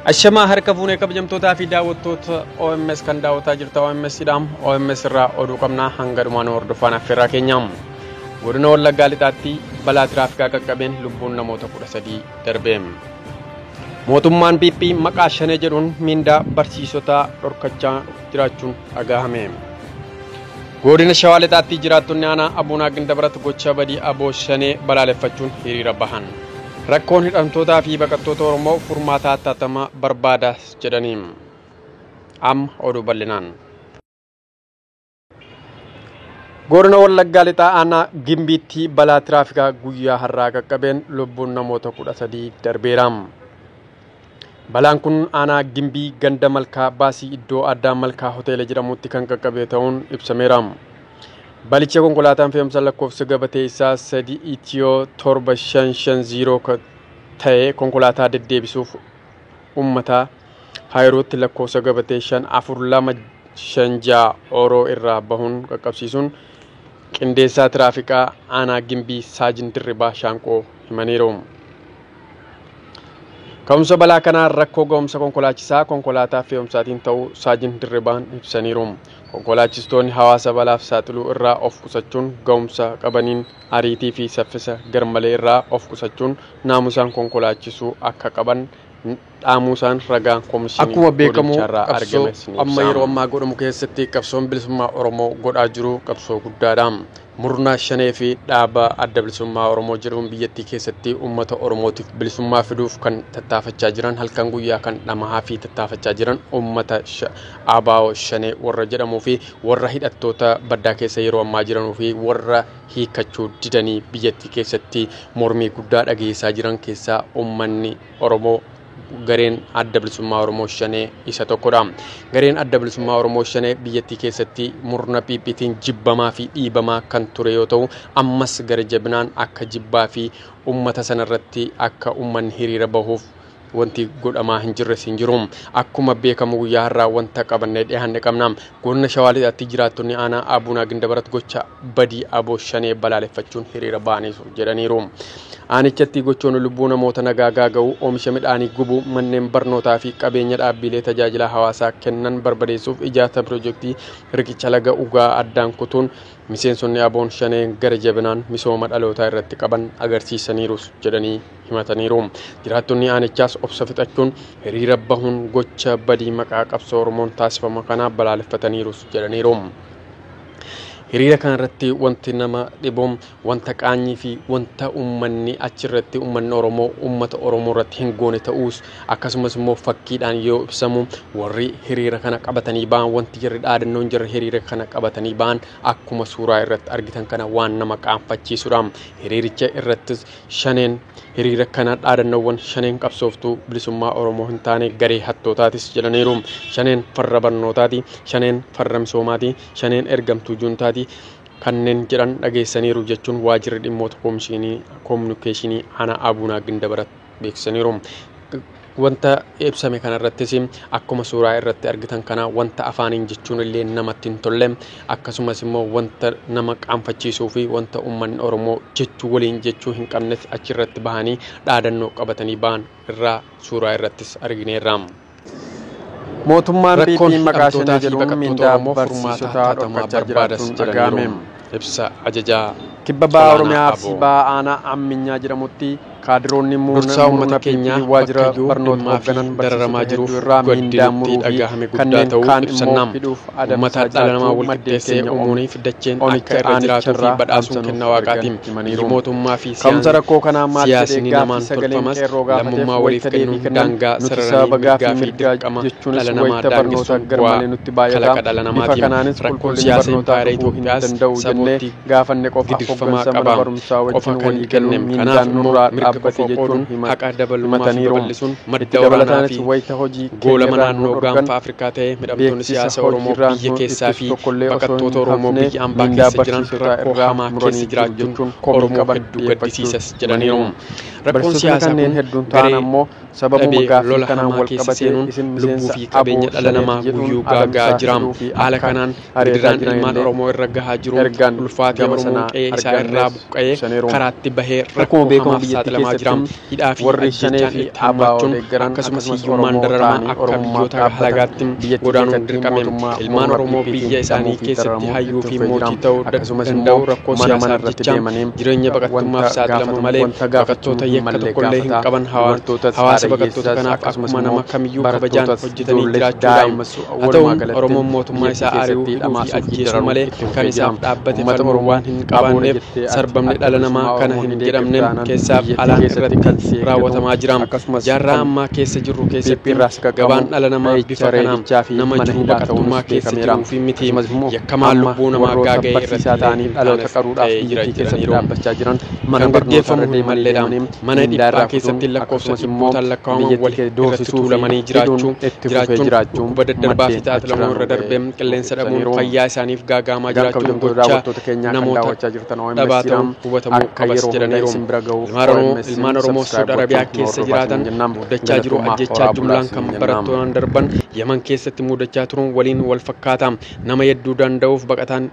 Ashamaa harka fuunee kabajamtootaa fi daawwattoota OMS kan daawwataa jirta OMS dhaam. OMS irraa oduu qabnaa hanga dhumaan hordofaan affeerraa keenyaam. Godina Wallaggaa Lixaatti balaa tiraafikaa qaqqabeen lubbuun namoota 13 darbeem. Mootummaan PP maqaa shanee jedhuun miindaa barsiisotaa dhorkachaa jiraachuun dhagahame. Godina Shawaa Lixaatti jiraattonni aanaa Abuunaa Gindabarat gocha badii Aboo Shanee balaaleffachuun hiriira bahan. Rakkoon hidhamtootaa fi baqattoota Oromoo furmaata hatattamaa barbaada jedhaniin. Amma oduu bal'inaan. Godina Wallaggaa Lixaa aanaa Gimbiitti balaa tiraafikaa guyyaa har'aa qaqqabeen lubbuun namoota 13 darbeera. Balaan kun aanaa Gimbii ganda Malkaa Baasii iddoo addaa Malkaa Hoteela jedhamutti kan qaqqabe ta'uun ibsameera. Balicha konkolaataan fe'umsa lakkoofsa gabatee isaa 3 Itiyoo 7550 ta'e konkolaataa deddeebisuuf uummata Haayirootti lakkoofsa gabatee 54256 Oroo irraa bahuun qaqqabsiisuun qindeessaa tiraafikaa aanaa Gimbii Saajin Dirribaa Shaanqoo himaniiru. Ka'umsa balaa kanaa rakkoo ga'umsa konkolaachisaa konkolaataa fe'umsaatiin ta'uu Saajin Dirribaan ibsaniiru. Konkolaachistoonni hawaasa balaaf saaxiluu irraa of qusachuun ga'umsa qabaniin ariitii fi saffisa garmalee irraa of qusachuun naamusaan konkolaachisuu akka qaban dhaamuusaan ragaan koomishinii Akkuma beekamu godinicharraa qabsoo argame ni amma ibsa. Yeroo ammaa godhamu keessatti qabsoon bilisummaa Oromoo godhaa jiru qabsoo guddaadha. Murna shanee fi dhaaba adda bilisummaa Oromoo jedhamuun biyyattii keessatti uummata Oromootiif bilisummaa fiduuf kan tattaafachaa jiran, halkan guyyaa kan dhamahaa fi tattaafachaa jiran uummata ABO shanee warra jedhamuu fi warra hidhattoota baddaa keessa yeroo ammaa jiranuu fi warra hiikkachuu didanii biyyattii keessatti mormii guddaa dhageessaa jiran keessaa uummanni Oromoo gareen adda bilisummaa Oromoo shanee isa tokkodha. Gareen adda bilisummaa Oromoo shanee biyyattii keessatti murna PPtiin jibbamaa fi dhiibamaa kan ture yoo ta'u, ammas gara jabinaan akka jibbaa fi uummata sanarratti akka uummanni hiriira bahuuf wanti godhamaa hin jirres hin jiru. Akkuma beekamu guyyaa har'aa wanta qabannee dhiyaanne qabna. Godina Shawaa Lixaatti jiraattonni aanaa Abuunaa Gindabarat gocha badii Aboo Shanee balaaleffachuun hiriira ba'aniiru jedhaniiru. Aanichatti gochoonni lubbuu namoota nagaa gaaga'uu, oomisha midhaanii gubuu, manneen barnootaa fi qabeenya dhaabbilee tajaajila hawaasaa kennan barbadeessuuf ijaarsa piroojeektii riqicha laga Ugaa addaan kutuun miseensonni Aboon Shanee gara jabinaan misooma dhalootaa irratti qaban agarsiisaniirus jedhanii himataniiru. Jiraattonni aanichaas obsa fixachuun hiriira bahuun gocha badii maqaa qabsoo Oromoon taasifamu kana balaaleffataniirus jedhaniiru. Hiriira kanarratti wanti nama dhibu, wanta qaanyii fi wanta uummanni achirratti uummanni Oromoo uummata Oromoo irratti hin goone ta'uus, akkasumas immoo fakkiidhaan yoo ibsamu warri hiriira kana qabatanii ba'an, wanti jarri dhaadannoon jarri hiriira kana qabatanii ba'an akkuma suuraa irratti argitan kana waan nama qaanfachiisudha. Hiriiricha irrattis shaneen hiriira kana dhaadannoowwan shaneen qabsooftuu bilisummaa Oromoo hin taane garee hattootaatis jedhaniiru. Shaneen farra barnootaati, shaneen farra misoomaati, shaneen ergamtuu juuntaati kanneen jedhan dhageessaniiru jechuun waajjirri dhimmoota koominikeeshinii aanaa Abuunaa Gindabarat beeksisaniiru. Wanta ibsame kanarrattis akkuma suuraa irratti argitan kana wanta afaaniin jechuun illee namatti hin tolle, akkasumas immoo wanta nama qaanfachiisuu fi wanta uummanni Oromoo jechuu waliin jechuu hin qabnes achirratti bahanii dhaadannoo qabatanii bahan irraa suuraa irrattis argineerra. Mootummaan Rakkoon PP maqaa hidhamtootaa shanee fi jedhuun baqattoota miindaa Oromoo furmaata barsiisotaa hatattamaa dhorkachaa barbaadas jiraachuun jedhaniiru. dhagahame. Ibsa ajajaa Kibba Bahaa olaanaa Oromiyaa Arsii ABO. Bahaa aanaa Amminyaa jedhamutti kaadiroonni Dursaa murna uummata keenyaa PP waajjira bakkayyuu barnoota dhimmaa fi hoogganan dararamaa barsiisota jiruuf hedduu irraa miindaa gaddi nutti muruu fi dhagahame guddaa kanneen ta'uu kaan immoo ibsannaa. hidhuuf Uummata adamsaa dhala namaa jiraachuu wal maddeen qixxeessee keenya uumuuniif dacheen akka oonicha irra jiraatuu fi aanicharraa badhaasuun dhaamsanuuf kennaa waaqaatiin ergan himaniiru. biyyi mootummaa fi Ka'umsa rakkoo kanaa maal jedhee siyaasni gaaffii namaan sagaleen tolfamas qeerroo gaafateef lammummaa waliif wayita deebii kennuun kennan daangaa nuti sararanii sababa mirgaa gaaffii fi mirgaa dirqama jechuunis dhala namaa wayita barnoota daangessuun bu'aa garmalee nutti baay'ata. kalaqa dhala Bifa namaatiin kanaanis rakkoon qulqullinni siyaasa barnootaa impaayera dhufuu hin Itoophiyaas danda'u jennee sabootti gaafanne qofa gidirfamaa hooggansa mana qaba barumsaa qofa wajjin kan walii galuun kennem. miindaan Kanaaf immoo nurraa mirga dhaabbate qofa jechuun qooduun haqa dabalummaa fi himataniiru. babal'isuun Itti madda waraanaa dabalataanis fi wayita hojii goolama keenyarraa nu naannoo dhorkan gaanfa Afrikaa ta'e hidhamtoonni beeksisa siyaasa Oromoo hojiirraa biyya nu keessaa ittisu fi tokkollee osoo baqattoota hin Oromoo hafne biyya ambaa miindaa keessa jiran barsiisotaa rakkoo irraa hamaa keessa muranii jiru jiraachuun jechuun komii Oromoo qaban hedduu dhiyeeffachuu gaddisiisas jedhaniiru. himaniiru. Rakkoon Barsiisotni siyaasaa kanneen kun hedduun ta'an garee ammoo sababuma dhabee gaaffii lola kanaan hamaa wal keessa qabatee seenuun isin lubbuu miseensa fi ABO qabeenya dhala shaneeti namaa jedhuun guyyuu gaagaa adamsaa jira. hidhuu fi Haala akka kanaan ari'ataa gidiraan jiran ilmaan illee Oromoo irra gahaa jiruun ergaan ulfaatee gama Oromoon sanaa qe'ee isaa irraa argannes buqqa'ee ibsaniiru. karaatti bahee Akkuma rakkoo beekamu hamaaf biyyattii saaxilamaa saaxilamaa jira. keessatti Hidhaa fi warri Shanee ajjechaan fi itti ABO hammaachuun deeggaran akkasumas akkasumas hiyyummaan Oromoo dararamaa ta'anii akka Oromummaaf biyyoota dhaabbatan halagaatti biyyattii godaanuun keessatti dirqame. mootummaa Ilmaan murna Oromoo PPtiin biyya isaanii hidhamuu fi keessatti dararamuun hayyuu itti fi fufee jira. mootii ta'uu Akkasumas immoo danda'u rakkoo mana mana siyaasaaf irratti jecha deemanii jireenya baqattummaaf wanta saaxilamu gaafatamu malee wanta gaafachuu baqattoota hin yakka malle tokkollee hin gaafataa qaban dubartootas hawaasa haadha baqattoota hiyyeessas kanaaf akkasumas akkuma immoo nama kamiyyuu kabajaan barattootas hojjetanii ijoollees jiraachuudha. daa'imas Haa ta'u walumaa galatti Oromoon mootummaa biyyattii isaa ari'uu keessatti hidhuu fi dhamaasuu fi ajjeesuu dararuun malee itti kan fufee jira. isaaf dhaabbate Uummata falmuu Oromoo waan hin ABOdha qabaanneef jettee ati sarbamni adda dhala namaa bilisummaa kana Oromoo hin ni jedhamne deeggarta taanaan keessaaf biyyattii alaan keessatti irratti kan si eeggatu raawwatamaa jira. akkasumas Jaarraa kan ammaa keessa jirru PP keessatti irraa si qaqqabu gabaan dhala namaa dhahicha bifa kanaan reebichaa fi nama mana jiruu hidhaa ta'uunis baqattummaa keessa beekameera. jiruu fi miti Akkasumas immoo yakkamaa amma lubbuu namaa warroota gaaga'e barsiisaa irratti illee ta'anii hin dhaloota taanes qaruudhaaf ta'ee jira biyyattii keessatti jedhaniiru. dhaabbachaa jiran mana Kan barnootaa gaggeeffamu irra hin deemanii malleedha. deemanii Mana mindaa dhiphaa irraa kutuun keessatti lakkoofsa akkasumas immoo dhibbootaan lakkaa'aman biyyattii wal keessa irratti doorsisuu fi tuulamanii hidhuun jiraachuu itti fufee jiraachuun jiraachuun dhukkuba daddarbaa fi maddeen saaxilamuu achirraa irra nu ga'e darbee nuuf qilleensa dhabuun ibsaniiru. fayyaa isaaniif gaagaamaa Egaan jiraachuun kabajamtoota gochaa daawwattoota keenyaa kan namoota daawwachaa jirtan OMS dhabaa ta'uun jedham hubatamuu akka qabas yeroo hunda jedhaniiru. isin bira ga'uuf OMS Ilmaan Oromoo subscribe Saudi Arabiyaa gochuun nu keessa hordofaa jiraatan isiniin jennaan mudachaa jiru galatoomaa ajjechaa horaa bulaa jumlaan kan isiniin jennaan. barattoonni darban Yaman keessatti mudachaa turuun waliin wal fakkaata. Nama hedduu danda'uuf baqataan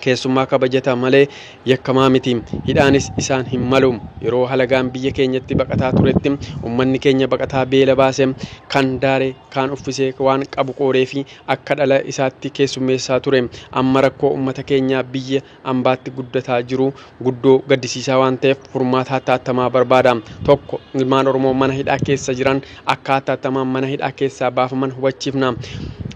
keessummaa kabajata malee yakkamaa miti. Hidhaanis isaan hin malu. Yeroo halagaan biyya keenyatti baqataa turetti uummanni keenya baqataa beela baase kan daare kaan uffisee waan qabu qoodee fi akka dhala isaatti keessummeessaa ture. Amma rakkoo uummata keenyaa biyya ambaatti guddataa jiru guddoo gaddisiisaa waan ta'eef furmaata hatattamaa barbaada. Tokko ilmaan Oromoo mana hidhaa keessa jiran akka hatattamaan mana hidhaa keessaa baafaman hubachiifna.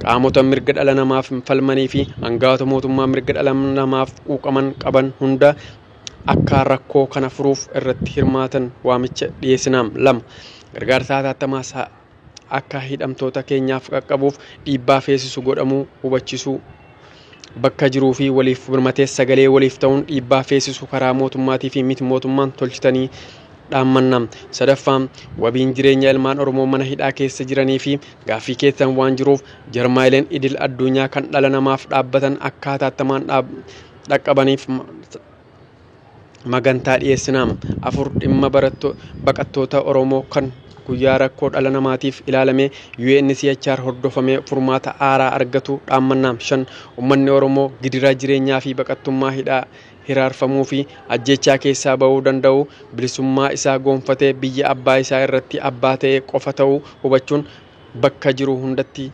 Qaamota mirga dhala namaaf falmanii fi aangawoota mootummaa mirga dhala namaaf quuqaman qaban hunda akka rakkoo kana furuuf irratti hirmaatan waamicha dhiyeessina. 2. Gargaarsa hatattamaa akka hidhamtoota keenyaaf qaqqabuuf dhiibbaa feesisu godhamuu hubachisuu bakka jiruu fi waliif birmatee sagalee waliif ta'uun dhiibbaa feesisu karaa mootummaatii fi miti mootummaan tolchitanii dhaammanna. Sadaffaan wabiin jireenya ilmaan Oromoo mana hidhaa keessa jiranii fi gaaffii keessan waan jiruuf jarmaayileen idil addunyaa kan dhala namaaf dhaabbatan akka hatattamaan dhaqqabaniif magantaa dhiyeessina. 4. Dhimma baqattoota Oromoo kan guyyaa rakkoo dhala namaatiif ilaalame UNHCR hordofamee furmaata aaraa argatu dhaammanna. 5. Uummanni Oromoo gidiraa jireenyaa fi baqattummaa hidhaa hiraarfamuu fi ajjechaa keessaa ba'uu danda'u bilisummaa isaa gonfatee biyya abbaa isaa irratti abbaa ta'e qofa ta'uu hubachuun bakka jiru hundatti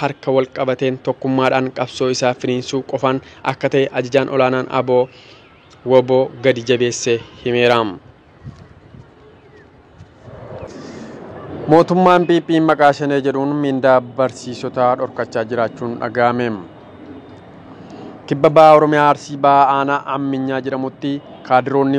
harka wal qabateen tokkummaadhaan qabsoo isaa finiinsuu qofaan akka ta'e ajajaan olaanaan ABO WBO gadi jabeessee himeera. Mootummaan PP maqaa Shanee jedhuun mindaa barsiisotaa dhorkachaa jiraachuun dhaga'ame. Kibba Bahaa Oromiyaa Arsii Bahaa Aanaa Amminyaa jedhamutti kaadiroonni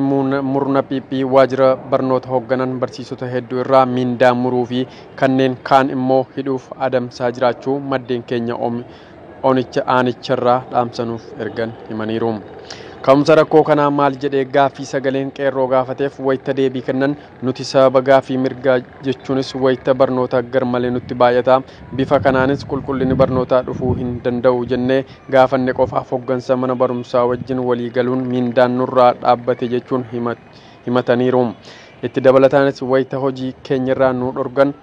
murna PP waajjira barnoota hoogganan barsiisota hedduu irraa mindaa muruu fi kanneen kaan immoo hidhuuf adamsaa jiraachuu maddeen keenya onicha aanicharraa dhaamsanuuf ergan himaniiru. Ka'umsa rakkoo kanaa maal jedhee gaaffii sagaleen qeerroo gaafateef wayita deebii kennan nuti sababa gaaffii mirgaa jechuunis wayita barnoota garmalee nutti baay'ata. Bifa kanaanis qulqullinni barnootaa dhufuu hin danda'u jennee gaafanne qofaaf hooggansa mana barumsaa wajjin walii galuun mindaan nurraa dhaabbate jechuun himataniiru. Itti dabalataanis wayita hojii keenyarraa nu dhorgan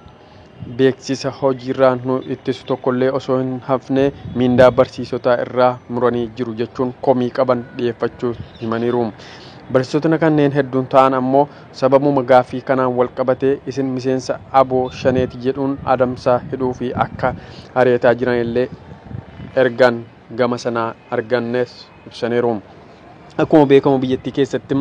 beeksisa hojiirraa nu ittisu tokkollee osoo hin hafne mindaa barsiisotaa irraa muranii jiru jechuun komii qaban dhiyeeffachuu himaniiru. Barsiisotni kanneen hedduun ta'an ammoo sababuma gaaffii kanaan wal qabatee isin miseensa ABO Shaneeti jedhuun adamsaa hidhuu fi akka ari'ataa jiran illee ergaan gama sanaa argannes ibsaniiru. Akkuma beekamu biyyattii keessatti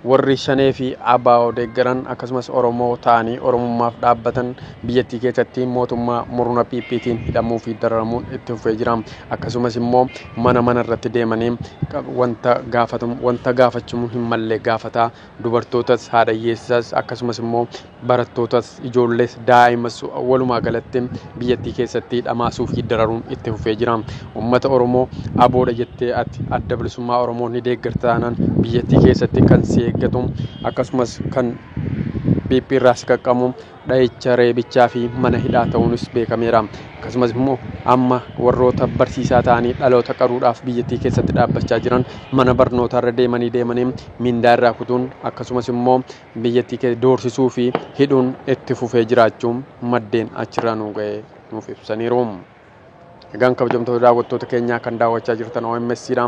warri Shanee fi ABO deeggaran akkasumas Oromoo ta'anii Oromummaaf dhaabbatan biyyattii keessatti mootummaa murna PPtiin hidhamuu fi dararamuun itti fufee jira. Akkasumas immoo mana mana irratti deemanii wanta gaafatamu wanta gaafachuu hin malle gaafataa dubartootas haadha hiyyeessas akkasumas immoo barattootas ijoollees daa'imas walumaa galatti biyyattii keessatti dhamaasuu fi dararuun itti fufee jira. Uummata Oromoo ABOdha jettee ati adda bilisummaa Oromoo ni deeggarta taanaan biyyattii keessatti kan si eeggatu akkasumas kan PP irraa si qaqqabu dhahicha reebichaa fi mana hidhaa ta'uunis beekameera. Akkasumas immoo amma warroota barsiisaa ta'anii dhaloota qaruudhaaf biyyattii keessatti dhaabbachaa jiran mana barnootaa irra deemanii deemanii mindaa irraa kutuun akkasumas immoo biyyattii keessa doorsisuu fi hidhuun itti fufee jiraachuun maddeen achirraa nu ga'e nuuf ibsaniiru. Egaan kabajamtoota daawwattoota keenyaa kan daawwachaa jirtan OMS dha.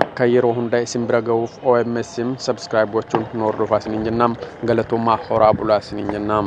Akka yeroo hunda isin bira gahuuf OMS subscribe gochuun nu hordofaa isiniin jenna. Galatoomaa, horaa bulaa isiniin jenna.